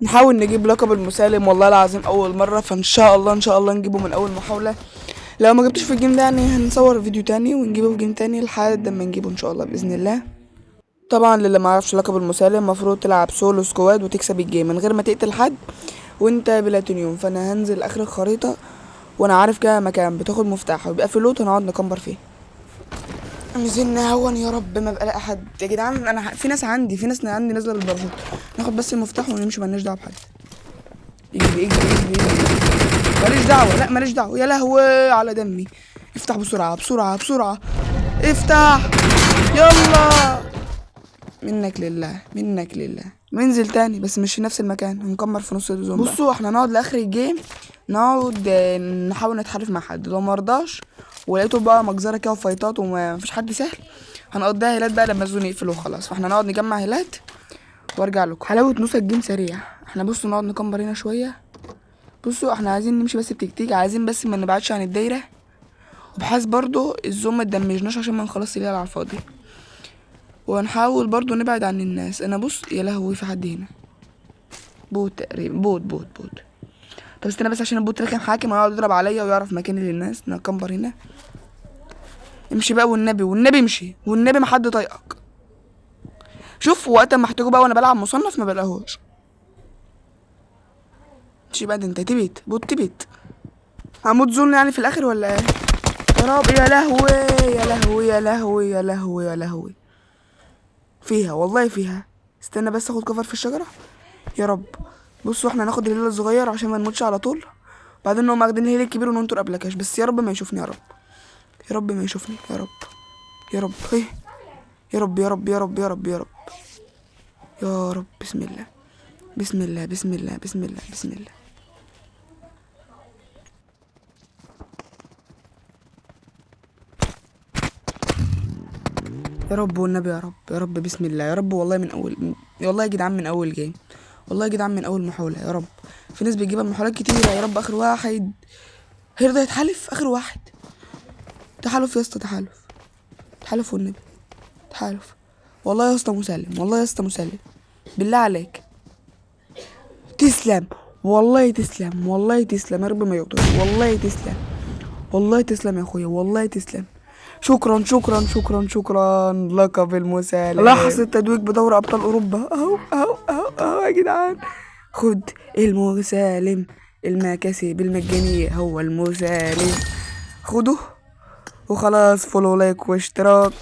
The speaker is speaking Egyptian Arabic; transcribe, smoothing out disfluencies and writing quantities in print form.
نحاول نجيب لقب المسالم والله العظيم اول مرة، فان شاء الله ان شاء الله نجيبه من اول محاولة. لو ما جبتوش في ال game ده يعني هنصور فيديو تاني ونجيبه في game تاني لحد ما نجيبه ان شاء الله باذن الله. طبعا للي ما يعرفش لقب المسالم، المفروض تلعب solo squad وتكسب ال game من غير ما تقتل حد وانت بلاتينيوم. فانا هنزل اخر الخريطة وانا عارف كده مكان بتاخد مفتاح ويبقى في loot هنقعد نكمبر فيه. نزلنا هون يا رب ما بقى الاقي حد يا جدعان. انا في ناس عندي، في ناس عندي نازله بالباراشوت. ناخد بس المفتاح ونمشي، مالناش دعوه بحد. اجري اجري اجري اجري، ماليش دعوه، لا ماليش دعوه. يا لهوي على دمي. افتح بسرعة بسرعة بسرعة، افتح يلا. منك لله منك لله. ننزل تاني بس مش في نفس المكان، هنكمر في نص ال zone. بصوا احنا نقعد لاخر ال game، نقعد نحاول نتحالف مع حد. لو مرضاش ولقيته بقى مجزرة كده وفايتات ومفيش حد سهل، هنقضيها هيلات بقى لما ال zone يقفل وخلاص. فاحنا نقعد نجمع هيلات وارجع لكم. حلاوة نص ال game سريع. احنا بصوا نقعد نكمبر هنا شوية. بصوا احنا عايزين نمشي بس بتكتيك، عايزين بس ما نبعدش عن الدايرة، وبحيث برضو ال zone ما تدمجناش عشان ما نخلصش الليلة على الفاضي. ونحاول برضو نبعد عن الناس. انا بص يا لهوي في حد هنا، bot تقريبا، bot bot bot. طب استنى بس عشان ال bot رخم، حاكم هيقعد يضرب عليا ويعرف مكاني للناس. نكمبر هنا. امشي بقى والنبي، والنبي امشي والنبي، ما حد طايقك. شوف وقت ما احتاجه بقى وانا بلعب مصنف ما بلاقيهوش. امشي بقى، ده انت تبت bot تبت. هموت zone يعني في الاخر ولا ايه؟ يا رب يا لهوي يا لهوي يا لهوي يا لهوي يا لهوي. فيها والله فيها. استنى بس اخد cover في الشجرة يا رب. بصوا احنا هناخد ال heal الصغير عشان ما نموتش على طول، بعدين نقوم واخدين ال heal الكبير وننطر قبل كاش. بس يا رب ما يشوفني، يا رب يا رب ما يشوفني، يا رب يا رب، ايه يا رب يا رب يا رب يا رب يا رب يا رب. بسم الله بسم الله بسم الله بسم الله بسم الله. يا رب والنبي يا رب يا رب بسم الله يا رب. والله من اول، والله يا جدعان من اول game، والله يا جدعان من اول محاولة يا رب. في ناس بتجيبها محاولات كتيرة يا رب. اخر واحد هيرضى يتحالف، اخر واحد تحالف يا اسطى، تحالف تحالف والنبي تحالف. والله يا اسطى مسلم، والله يا اسطى مسلم، بالله عليك تسلم، والله تسلم، والله تسلم يا رب ما يقدر، والله تسلم، والله تسلم يا اخويا، والله تسلم. شكرا شكرا شكرا شكرا. لقب المسالم. لاحظ التتويج بدوري ابطال اوروبا اهو اهو اهو اهو يا جدعان. خد المسالم، المكاسب المجانية هو المسالم، خده وخلاص. follow like واشتراك.